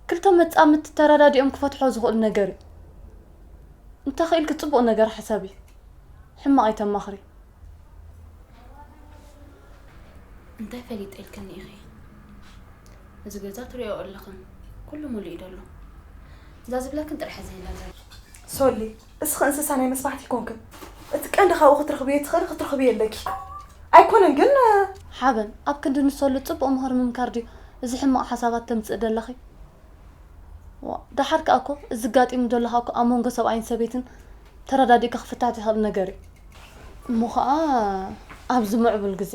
ክልተ መጻምድቲ ተረዳዲኦም ክፈትሖ ዝኽእሉ ነገር እዩ። እንተኽኢልኪ ጽቡቕ ነገር ሕሰቢ። ሕማቕ ኣይተማኽሪ። እንታይ ፈሊጠ ኢልክኒ ኢኺ? እዚ ገዛ ትሪኦ ኣለኽን፣ ኩሉ ሙሉእ እዩ ደሎ። እዛ ዝብለክን ጥራሕ እዚኣ እያ ዘላ። ሶሊ፣ እስኺ እንስሳ ናይ መስፋሕቲ ኣይኮንክን። እቲ ቀንዲ ካብኡ ክትረኽብዮ ትኽእሊ ክትረኽብዮ ኣለኪ። ኣይኮነን ግን፣ ሓበን፣ ኣብ ክንዲ ንሶሊ ጽቡቕ ምኽሪ ምምካር ድዩ እዚ ሕማቕ ሓሳባት ተምጽእ ደለኺ? ዋ፣ ደሓር ከኣ እኮ እዚ ጋጢሙ ደሎ ከኣ እኮ ኣብ መንጎ ሰብኣይን ሰበይትን ተረዳዲእካ ክፍታሕ ዝኽእል ነገር እዩ። እሞ ኸኣ ኣብዚ ምዕቡል ግዜ።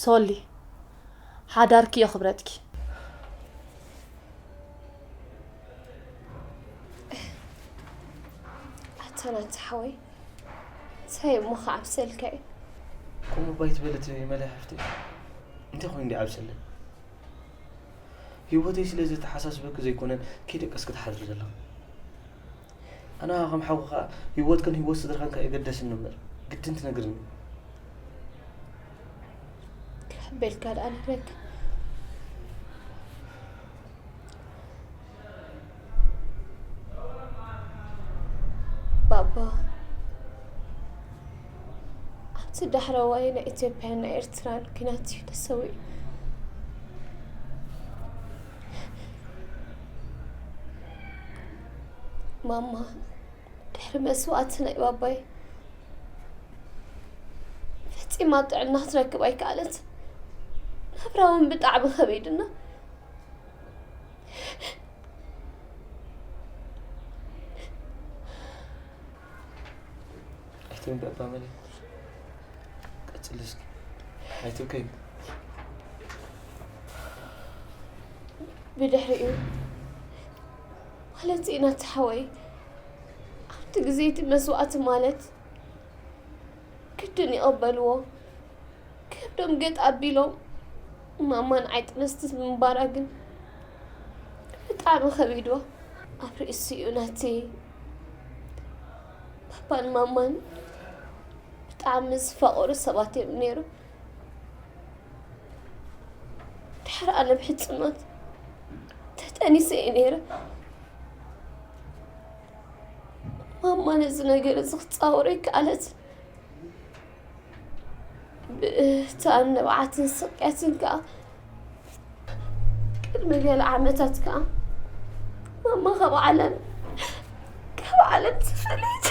ሶሊ፣ ሓዳርኪ እዩ ክብረትኪ። ኣታ ናቲ ሓወይ፣ እንታይ እሞ ክዓብሰልካ እዩ? ከምኡ እባ ኣይትበሊ እቲ መለይ ሓፍተይ። እንታይ ኮይኑ ድዩ ዓብሰለይ? ህይወተይ ስለ ዘተሓሳስበኪ ዘይኮነ ከይደቀስኪ ትሓድሪ ዘለኺ። ኣነ ከም ሓውኺ ከኣ ህይወትክን ህይወት ስድራኽን ከኣ የገደስኒ እምበር ግድን ትነግርኒ። ክሕበልካ ደኣ ነግረካ። ባባ፣ ኣብቲ ዳሕረዋይ ናይ ኢትዮጵያን ናይ ኤርትራን ኲናት እዩ ተሰዊኡ። ማማ፣ ድሕሪ መስዋእቲ ናይ ባባይ፣ ፈጺማ ጥዕና ክትረክብ ኣይከኣለትን። ናብራ እውን ብጣዕሚ ከቢዱና። ኣይትንበ እባ መለይ። ቀጽሊ እስኪ። ኣይትብከይ። ብድሕሪኡ ማለት ኢና እቲ ሓወይ ኣብቲ ግዜ እቲ መስዋእቲ ማለት ግድን ይቐበልዎ። ከብዶም ገጥ ኣቢሎም ማማን ዓይጥነስቲ ምንባራ ግን ብጣዕሚ ከቢድዎ። ኣብ ርእሲኡ ናቲ ባባን ማማን ብጣዕሚ ዝፋቐሩ ሰባት እዮም ነይሮም። ድሕሪ ኣነ ብሕጽኖት ተጠኒሰ እየ ነይረ። ማማ ነዚ ነገር እዚ ክትጻወሮ ይከኣለት። ብእህታን ንብዓትን ስቅያትን ከኣ ቅድሚ ገለ ዓመታት ከኣ ማማ ካብ ዓለም ካብ ዓለም ተፈለየት።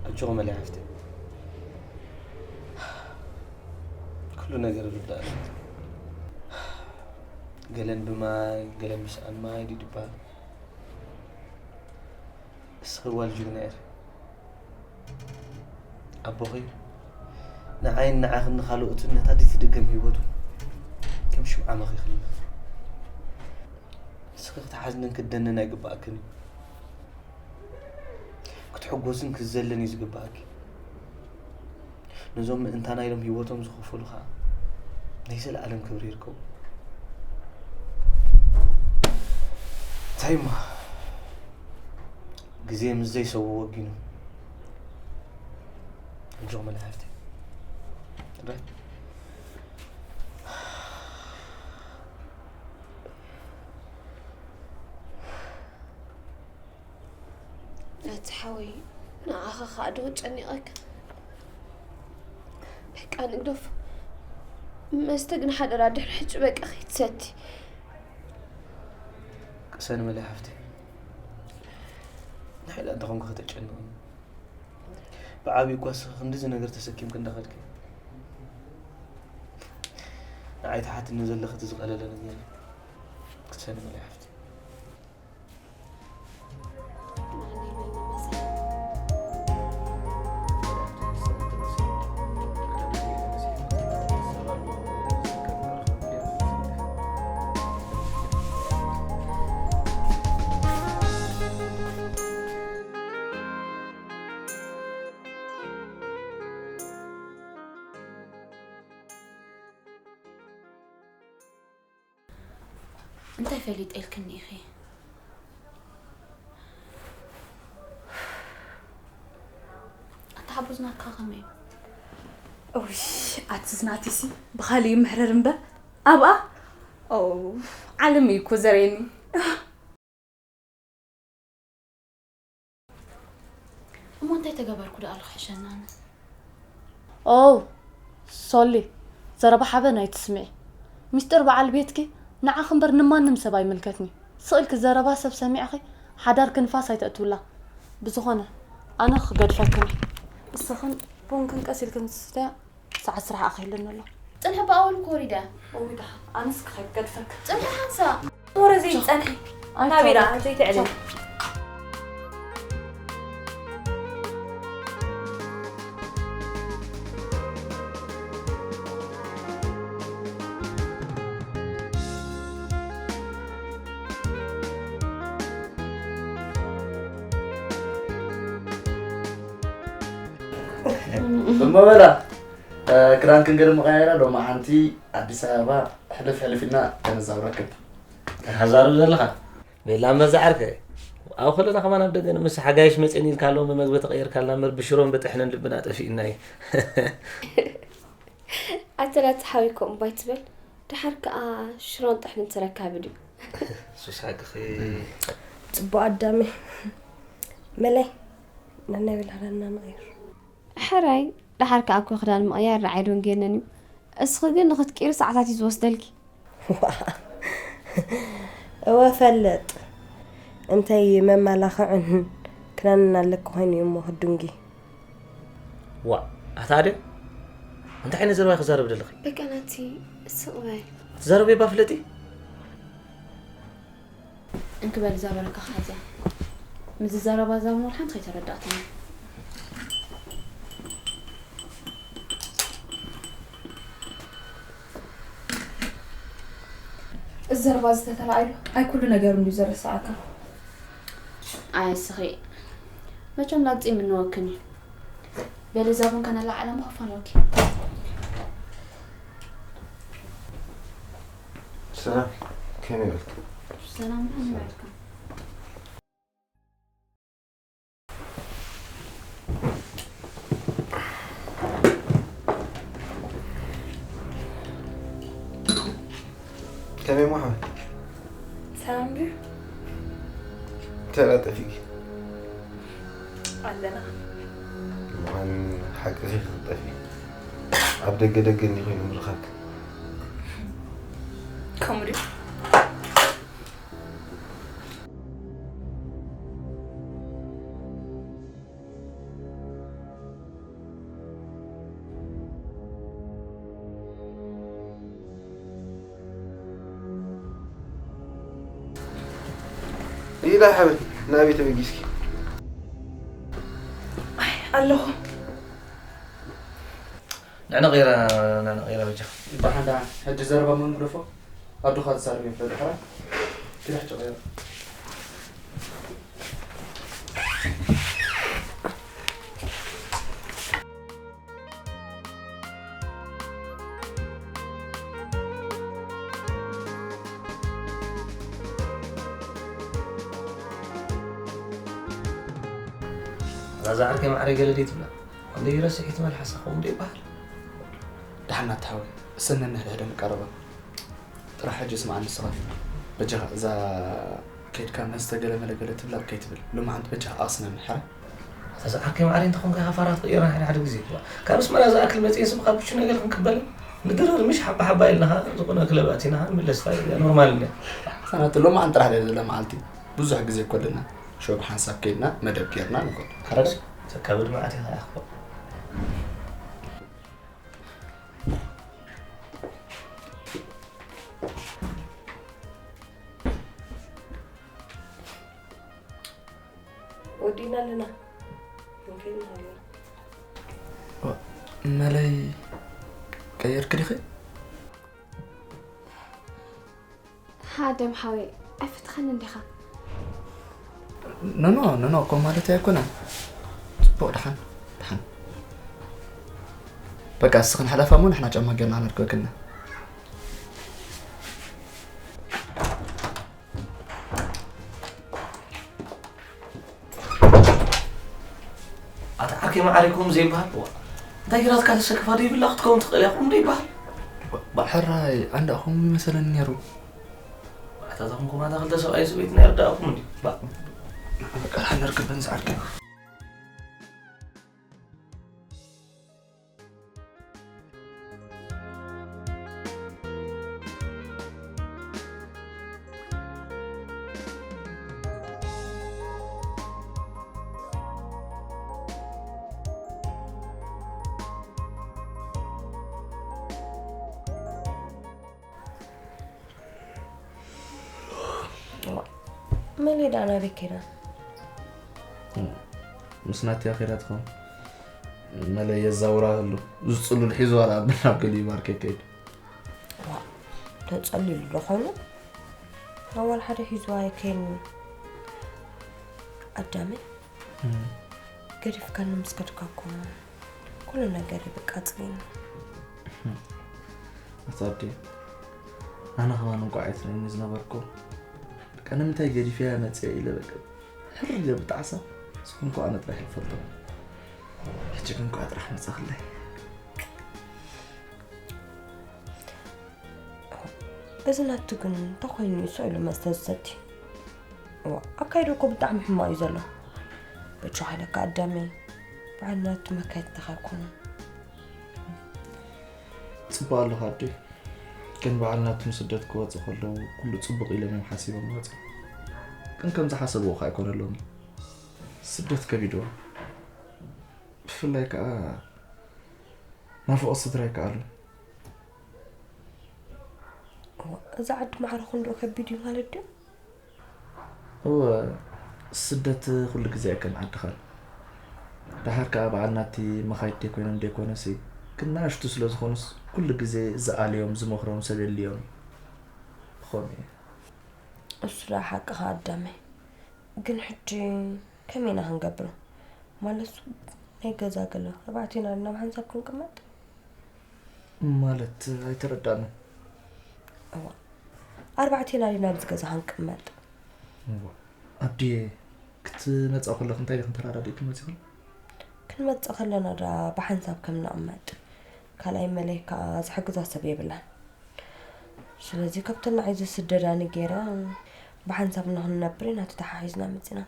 ኣጆኹ መለይ ሓፍተይ፣ ኩሉ ነገር ይርዳእ ኣሎ። ገለን ብማይ ገለን ብሰኣን ማይ ድዩ ድበሃል? እስኺ ጓል ጅግና ኢኺ። ኣቦኺ ንዓይን ንዓኽን ንኻልኦትን ነታ ዘይትድገም ህይወቱ ከም ሽምዓ መኺኽልና። እስኺ ክትሓዝንን ክትደንን ኣይግባኣክን እዩ። ክትሕጎስን ክትዘልን እዩ ዝግባኣኪ። ነዞም ምእንታና ኢሎም ህይወቶም ዝኸፈሉ ኸዓ ናይ ዘለኣለም ክብሪ ይርከቡ። እንታይ እሞ ግዜ ምስ ዘይሰቡ ወጊኑ። ኣጆኹም መለይ ሓፍተይ። ናቲ ሓወይ፣ ንዓኻ ኸኣ ዶ ጨኒቐካ? በቃ ንግደፎ። መስተ ግን ሓደራ ድሕሪ ሕጂ በቃ ከይትሰቲ። ቅሰኒ መለይ ሓፍተይ። ንሓይላ እንተኾንኩ ከተጨንቕኒ። ብዓብዩ እኳ እስኺ ክንድዚ ነገር ተሰኪምኪ እንዳኸድኪ። ንዓይ ትሓትኒ ዘለኺ እቲ ዝቐለለ ነገር እዩ። ቅሰኒ መለይ ሓፍተይ። እንታይ ፈሊጠ ኢልክኒ ኢኺ? ኣታ ሓቡዝ ናትካ ከመይ እዩ? ኡሽ፣ ኣቲ ዝናቲሲ ብኻሊእ ይምሕረር እምበር ኣብኣ፣ ኦ፣ ዓለም እዩ እኮ ዘርእየኒ። እሞ እንታይ ተገበርኩ ደኣ ልኽሕሸና ኣነ? ኦ ሶሊ፣ ዘረባ ሓበን ኣይትስምዒ። ሚስጥር በዓል ቤትኪ ንዓኺ እምበር ንማንም ሰብ ኣይምልከትኒ። ስቕ ኢልኪ ዘረባ ሰብ ሰሚዕኺ ሓዳርኪ ንፋስ ኣይተእትውላ። ብዝኾነ ኣነ ክገድፈክን እየ። ንስኽን ቡንክን ቀስ ኢልክን ትስትያ። ሰዓት ስራሕ ኣኺሉኒ ኣሎ። ጽንሒ ብኣወል እኮ ወሪደ። እውይ ደሓን፣ ኣነስ ክኸይድ ገድፈክ። ጽንሒ ሓንሳእ። ወረ ዘይጸንሒ። ኣይ፣ ናቢራ፣ ቻው። ዘይትዕልል። እሞ በላ፣ ክዳንክን ገለ መቐያየራ፣ ሎሚ ሓንቲ ኣዲስ ኣበባ ሕልፍ ሕልፍ ኢልና ከነዛውረክን። ተዛርብ ዘለኻ? ቤላ መዛ ዓርከይ፣ ኣብ ከለና ከማን ኣብ ደገ ንምሳ ሓጋይሽ መፅን ኢልካ ሎሚ መግቢ ተቐይርካልና እምበር ብሽሮን ብጥሕንን ልብና ጠፊእና እዩ። ኣተላ ተሓዊኮም ባይ ትበል፣ ደሓር ከኣ ሽሮን ጥሕንን ተረካቢ ድዩ? ሱስ ሓቅኺ። ጽቡቕ ኣዳሚ። መለይ፣ ነናይ ቤላ ክዳንና ንቐይር። ሕራይ፣ ደሓር ከኣ እኮ ክዳን ምቕያር ረዓይ ዶ ንጌነን እዩ። እስኺ ግን ንኽትቅይሪ ሰዓታት እዩ ዝወስደልኪ። እወ ፈልጥ። እንተይ መመላኽዕን ክዳንን ኣለኪ ኮይኑ እዩ እሞ ክትድንጊ። ዋእ ኣታ ኣደ እንታይ ዓይነት ዘረባ ክዛረብ ደለኺ? በቃ ናቲ ስቕ በል። ትዛረቢ እባ ፍለጢ። እንክበል ዛበረካ ሓዚያ ምስ ዝዛረባ ዛሙር ሓንቲ ከይተረዳእትና። እዚ ዘረባ ዝተተላኣይሉ ኣይ ኩሉ ነገር እንድዩ ዝረስዓካ። ኣይ እስኺ መቸም ላግጺ ምንወክን እዩ። በሊ እዛ ቡን ከነላዓላ እሞ ክፋንወኪ። ሰላም፣ ከመይ በልክ? ሰላም፣ ከመይ በልካ? ከመይ እሞ ሓወይ? ሰላም ድዩ? እንታይ ደኣ ጠፊእኪ? ኣለና። እዋን ሓቂ ክትጠፊ ኣብ ደገ ደገ እንዲ ኮይኑ ምርኻብኪ። ከምኡ ድዩ? ኢላ ሓበን ናበይ ተበጊስኪ? ኣይ ኣለኹ። ንዕነ ቀይራ ንዕነ ቀይራ በጃ። ደሓን ደሓን። ሕጂ ዘረባ ምን ግደፎ። ኣዶኻ ትዛረብ እዮም ፍለጥ ሓራ። ኪዳ ሕጂ ቀይራ። እዛ ዓርከይ ማዕረይ ገለ ድዩ ትብላ? እንደ ረስሒት መልሓሳ ከምኡ ዶ ይበሃል? ደሓን ናታ ሓወይ፣ እሰን ነንሕድሕደን ይቃረባ። ጥራሕ ሕጂ ስምዓኒ ንስኻ። በጃኻ እዛ ከይድካ መስተ ገለ መለ ገለ ትብላ ከይትብል። ሎማዓንቲ በጃኻ ኣቕስነኒ ሓራ። እዛ ዓርከይ ማዕረይ እንተኾንካ ኢኻ ፋራ ትቕይራ ሓደ ሓደ ግዜ። ካብ ኣስመራ ዝኣክል መጺኤ ስምኻ ብቹ ነገር ክንቅበል ንድርር ምሽ ሓባ ሓባ ኢልና ዝኾነ ክለብ ኣቲና ክንምለስ ታይ ኖርማል እንድያ። ሰናት ሎማዓንቲ ጥራሕ ድያ ዘላ መዓልቲ። ብዙሕ ግዜ እኮ ኣለና። ሸው ብሓንሳብ ከይድና መደብ ጌርና ንኸድ። ሓረስ? ተካብድ መዓት ኢኻ ያኽቦ። ወዲእና ኣለና። ክንከይድ ንኽእል ኢና። መለይ ቀየርክ ዲኺ? ሃደም ሓወይ ኣይፈተኸንን ዲኻ? ኖኖ ኖኖ እኮ ማለት ኣይኮነን። ጽቡቕ ደሓን ደሓን። በቃ እስኺ ክንሕለፋ እሞ ንሕና ጫማ ጌርና ነርክበክና። ኣታ ዓርከይ ማዕረይ ከምኡ ዘይበሃል። ዋ፣ እንታይ ጌራትካ ተሰክፋ ዶ ይብላ ክትከውን ትኽእል እያ ከምኡ ዶ ይበሃል? ባ- ሕራይ ኣንዳ ከምኡ ይመሰለኒ ነይሩ። ኣታ ተኹንኩም ኣታ ክልተ ሰብኣይ ሰበይት ናይ ርዳእኩም እንዲ። ባ- በቃ ንርክበን ዝዓርከይ። መሌዳ ናበይ ከይዳ? ምስ ናትያ ከይዳ ትኸውን። መለየ ዛውራ ኣሎ። ዝጽሉል ሒዝዋ ደኣ ናብ ገሊኡ ማርኬት ከይዱ። ተጸሊሉ ዶ ኾይኑ? ኣዋል ሓደ ሒዝዋ ኣይከይድን። ኣዳመ፣ ገዲፍካኒ ምስ ከድካ እኮ ኩሉ ነገር ይብቃ ጽሊና። ኣታ ኣዴ፣ ኣነ ከማን እንቋዕ ኣይትለኒ ዝነበርኩ። በቃ ንምንታይ ገዲፈያ መጽየ ኢለ በቃ ሕር ኢለ ብጣዕሳ። ንስኹም እኮ ኣነ ጥራሕ ይፈልጦ። ሕጂ ግን እንቋዕ ጥራሕ መጻኽለይ። እዚ ናቱ ግን እንታይ ኮይኑ እዩ ስቕ ኢሉ መስተ ዝሰቲ? እዋ፣ ኣካይዱ እኮ ብጣዕሚ ሕማቕ እዩ ዘሎ። በጃኻ ኢለካ ኣዳመይ፣ በዓል ናቱ መካየድትኻ ኣይኮነን። ጽቡቕ ኣለኻ ኣደይ። ግን በዓል ናቱ ንስደት ክወጽእ ከለዉ ኩሉ ጽቡቕ ኢሎም እዮም ሓሲቦም ዝወጽኡ። ግን ከም ዝሓሰብዎ ከኣ ኣይኮነሎምን። ስደት ከቢድዎም። ብፍላይ ከኣ ናፍቖት ስድራ ኣይከኣሉን። እዋ፣ እዚ ዓዲ ማዕረ ክንድኡ ከቢድ እዩ ማለት ድዩ? እወ፣ ስደት ኩሉ ግዜ ኣይከን ዓድኻን። ደሓር ከኣ በዓል ናቲ መኻይድ ደይኮይኖም ደይኮነሲ፣ ግን ንኣሽቱ ስለ ዝኾኑስ ኩሉ ግዜ ዝኣልዮም ዝመኽሮም ሰብ የድልዮም እዩ። ኮሚ እሱ ደኣ ሓቅኻ ኣዳመይ። ግን ሕጂ ከመይ ኢና ክንገብሮ? ማለት ናይ ገዛ ገለ ኣርባዕቴና ናብ ሓንሳብ ክንቅመጥ? ማለት ኣይተረዳንን። እዋ ኣርባዕቴና ዲና ኣብዚ ገዛ ክንቅመጥ? ኣዲየ ክትመጻ ከለኹ እንታይ ዲኹም ተራዳዲእኩም መጺኹም? ክንመጽእ ከለና ደኣ ብሓንሳብ ከም ንቕመጥ ካልኣይ መለይ ከኣ ዝሕግዛ ሰብ የብላን። ስለዚ ካብተን ንዓይ ዝስደዳኒ ገይረ ብሓንሳብ ንኽንነብር ኢና ተተሓሒዝና መጺና።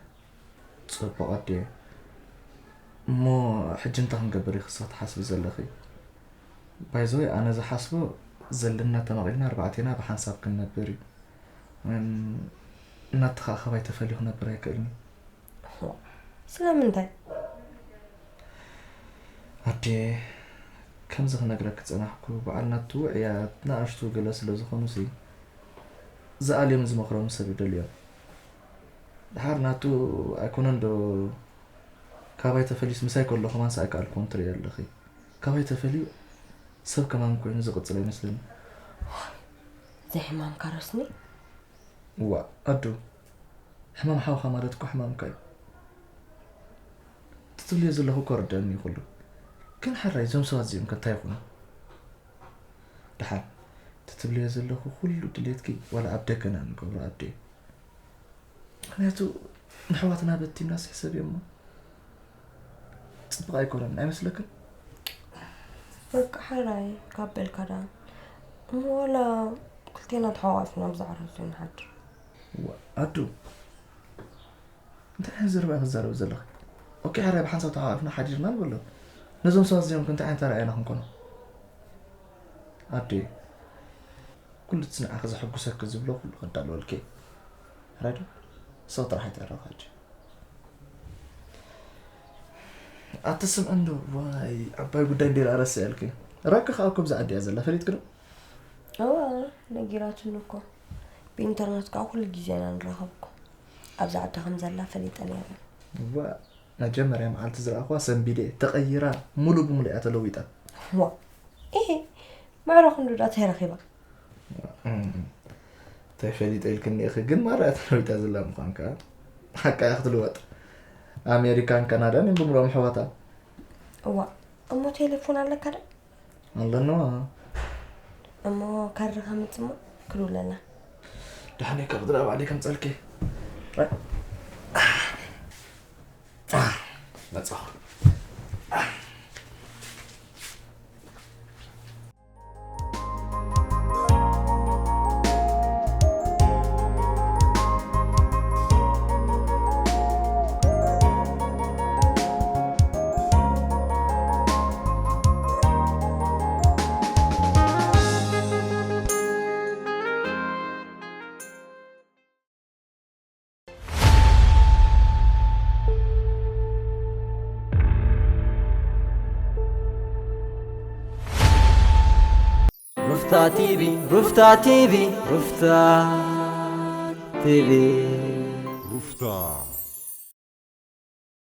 ጽቡቕ ኣዲየ። እሞ ሕጂ እንታይ ክንገብር ኢኺ ንስኺ ትሓስቢ ዘለኺ? ባይዘወይ ኣነ ዝሓስቦ ዘለና ተመቒልና ኣርባዕቴና ብሓንሳብ ክንነብር እዩ። እም፣ እናቲ ኸዓ ካባይ ተፈልዩ ክነብር ኣይክእልን እዩ። ስለምንታይ? ኣዴ፣ ከምዚ ክነግረኪ ዝጸናሕኩ በዓል ናቱ ውዕያት ንኣሽቱ ገለ ስለ ዝኾኑሲ ዝኣልዮም ዝመኽሮም ሰብ ይደልዮም። ድሓር ናቱ ኣይኮነን ዶ ካባይ ተፈልዩስ ምሳይ ከሎ ከማን ሳይ ካልኮን ትርእዮ ኣለኺ። ካባይ ተፈልዩ ሰብ ከማን ኮይኑ ዝቕጽል ኣይመስለኒ። ዘይሕማምካ ረስኒ። እዋ ኣዱ፣ ሕማም ሓውኻ ማለት እኮ ሕማምካ እዩ። ትትብልዮ ዘለኹ እኮ ርደኒ እዩ ኩሉ። ግን ሓራይ እዞም ሰባት እዚኦም ከ እንታይ ይኹኑ? ደሓን ትትብልዮ ዘለኹ ኩሉ ድሌትኪ ዋላ ኣብ ደገና ንገብሮ ኣዴ። ምክንያቱ ንሕዋትና በቲናስ ሕሰብ እሞ ጽቡቕ ኣይኮነን ኣይመስለክን? በቃ ሓራይ ካብ በልካ ዳ እሞ ዋላ ክልቴና ተሓዋፊና ብዛዕባ ርእሱ ንሓድር። ዋ፣ ኣዱ እንታይ ዓይነት ዘረባ ክዛረብ ዘለኺ? ኦኬ ሓራይ ብሓንሳብ ተሓዋፊና ሓዲርና ንበሎ። ነዞም ሰባት እዚኦም ከ እንታይ ዓይነት ኣርኣያና ክንኮኖ? ኣዴ ኩሉ እቲ ንዓኺ ዘሐጉሰኪ ዝብሎ ኩሉ ከዳልወልኪ። ሕራይ ዶ? ሰው ጥራሕ ይተረፍ ሕጂ። ኣትስምዕን ዶ? ዋይ ዓባይ ጉዳይ እንዴ ኣረስዕልኪ። ራኪ ከዓ እኮ ብዛ ዓዲ እያ ዘላ ፈሊጥኪ ዶ? እዋ ነጊራትኒ እኮ። ብኢንተርነት ከዓ ኩሉ ግዜ ኢና ንራኸብ እኮ። ኣብዛ ዓዲ ከም ዘላ ፈሊጠ ነይረ። ዋ መጀመርያ መዓልቲ ዝረኣኽዋ ሰንቢደ ተቐይራ ሙሉ ብሙሉ እያ ተለዊጣ። ዋ ኢሂ ማዕረ ክንዱ ዳ ተረኺባ። እንታይ ፈሊጠ ኢልክኒ ኢኺ ግን ማራ እያ ተለዊጣ ዘላ ምዃን ከዓ ሓቃ እያ ክትልወጥ። ኣሜሪካን ካናዳን እዮም ብምልኦም ኣሕዋታ። እዋ እሞ ቴሌፎን ኣለካ ዶ? ኣለንዋ። እሞ ካርድ ከምጽእ እሞ ክድውለላ። ደሓን እየ ካብ ድራ ባዕለይ ከምጸልኪ። መጻኹ። ሩፍታ ቲቪ ሩፍታ ቲቪ ሩፍታ ቲቪ ሩፍታ